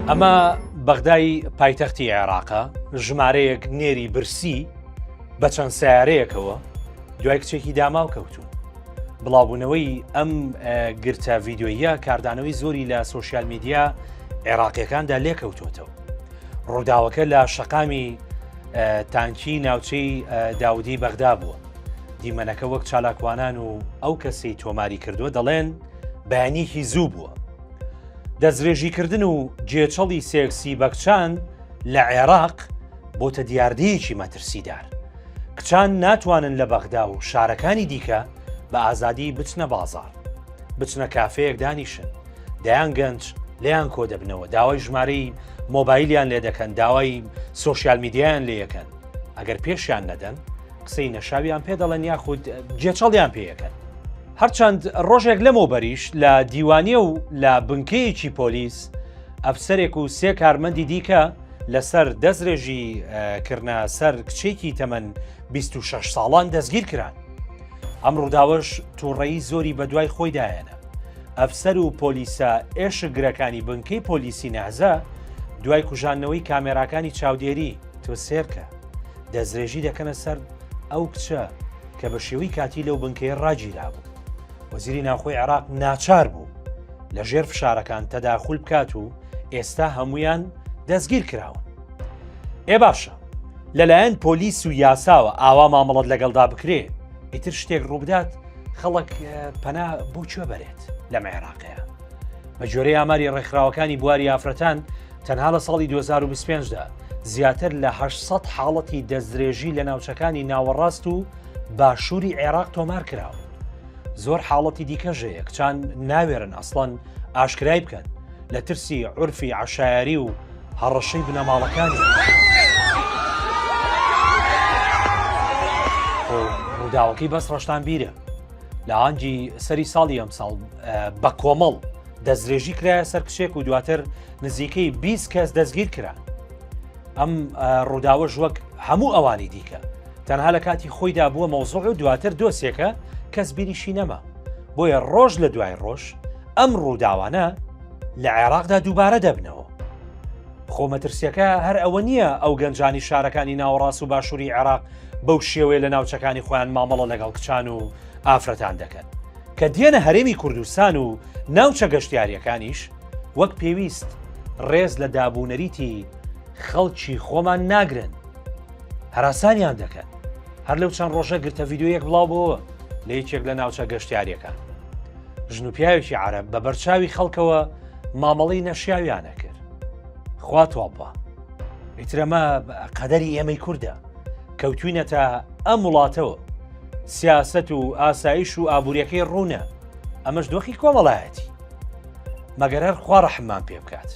ئەمە بەغدای پایتەختی عێراقە ژمارەیەک نێری برسی بە چەند سیارەیەکەوە دوای کچێکی داماو کەوتون. بڵاوبوونەوەی ئەم گرتە ڤیددیویە کاردانەوەی زۆری لە سوۆسیال میدیا عێراقیەکاندا لێکەوتوەتەوە. ڕووداوەکە لە شەقامی تانکی ناوچەی داودی بەغدا بووە. دیمەنەکە وەک چالاکوانان و ئەو کەسەی تۆماری کردووە دەڵێن بەیانیەکی زوو بووە. دەستدرێژیکردن و گێچەڵی سێکسی بە کچان لە عێراق بۆتە دیاردەیەکی مەترسیدار. کچان ناتوانن لە بەغدا و شارەکانی دیکە بە ئازادی بچنە بازاڕ، بچنە کافێیەک دانیشن، دەیان گەنج لێیان کۆدەبنەوە، داوای ژمارەی مۆبایلیان لێ دەکەن، داوای سۆشیال میدیایان لێ یەکەن، ئەگەر پێشیان نەدەن قسەی نەشاویان پێ دەڵێن یاخود گێچەڵیان پێ یەکەن. هەرچەند ڕۆژێک لەمەوبەریش لە دیوانیە و لە بنکەیەکی پۆلیس ئەفسەرێک و سێ کارمەندی دیکە لەسەر دەسترێژی کردە سەر کچێکی تەمەن 26 ساڵان دەستگیر کران. ئەم ڕووداوەش تووڕەیی زۆری بەدوای خۆیدایەنە. ئەفسەر و پۆلیسە ئێشکگرەکانی بنکەی پۆلیسی نەهزە دوای کوژاندنەوەی کامێراکانی چاودێری تۆ سێرکە دەستدرێژی دەکەنە سەر ئەو کچە کە بە شێوەی کاتی لەو بنکەیە ڕاگیرابوو. وەزیری ناوخۆی عێراق ناچار بوو لە ژێر فشارەکان تەداخول بکات و ئێستا هەمویان دەستگیر کراون. ئێ باشە لەلایەن پۆلیس و یاساوە ئاوا مامەڵەت لەگەڵدا بکرێ ئیتر شتێک ڕووبدات خەڵک پەنا بۆ کوێ بەرێت لەم عێراقەیە بە گوێرەی ئاماری ڕێکخراوەکانی بواری ئافرەتان تەنها لە ساڵی 2025 دا زیاتر لە 800 حاڵەتی دەستدرێژی لە ناوچەکانی ناوەڕاست و باشووری عێراق تۆمار کراون. زۆر حاڵەتی دیکەش هەیە کچان ناوێرن ئەسڵەن ئاشکرای بکەن لە ترسی عورفی عەشایەری و هەڕەشەی بنەماڵەکانی. ڕووداوەکەی بەس ڕەشتان بیرە لە ئانجی سەری ساڵی ئەمساڵ بە کۆمەڵ دەستدرێژی کرایە سەر کچێک و دواتر نزیکەی 20 کەس دەستگیر کران ئەم ڕووداوەش وەک هەموو ئەوانی دیکە تەنها لە کاتی خۆیدا بووە مەوزوع و دواتر دۆسێکە کەس بیریشی نەما بۆیە ڕۆژ لە دوای ڕۆژ ئەم ڕووداوانە لە عێراقدا دووبارە دەبنەوە خۆ مەترسیەکە هەر ئەوە نییە ئەو گەنجانی شارەکانی ناوەڕاست و باشووری عێراق بەو شێوەیە لە ناوچەکانی خۆیان مامەڵە لەگەڵ کچان و ئافرەتان دەکەن کە دێنە هەرێمی کوردستان و ناوچە گەشتیاریەکانیش وەک پێویست ڕێز لە دابوونەریتی خەڵکی خۆمان ناگرن هەراسانیان دەکەن هەر لەو چەند ڕۆژە گرتە ڤیددیویەک بڵاو بۆوە لە یەکێک لە ناوچە گەشتیاریەکان ژن و پیاوێکی عرب بە بەرچاوی خەڵکەوە مامەڵی نەشیاویانە کرد خوا تۆپە ئیترەمە قەدەری ئێمەی کوردە کەوتوینەتە ئەم وڵاتەوە سیاست و ئاسایش و ئابوووریەکەی ڕوونە ئەمەش دۆخی کۆمەڵایەتی مەگەر هەر خوا ڕەحممان پێ بکات.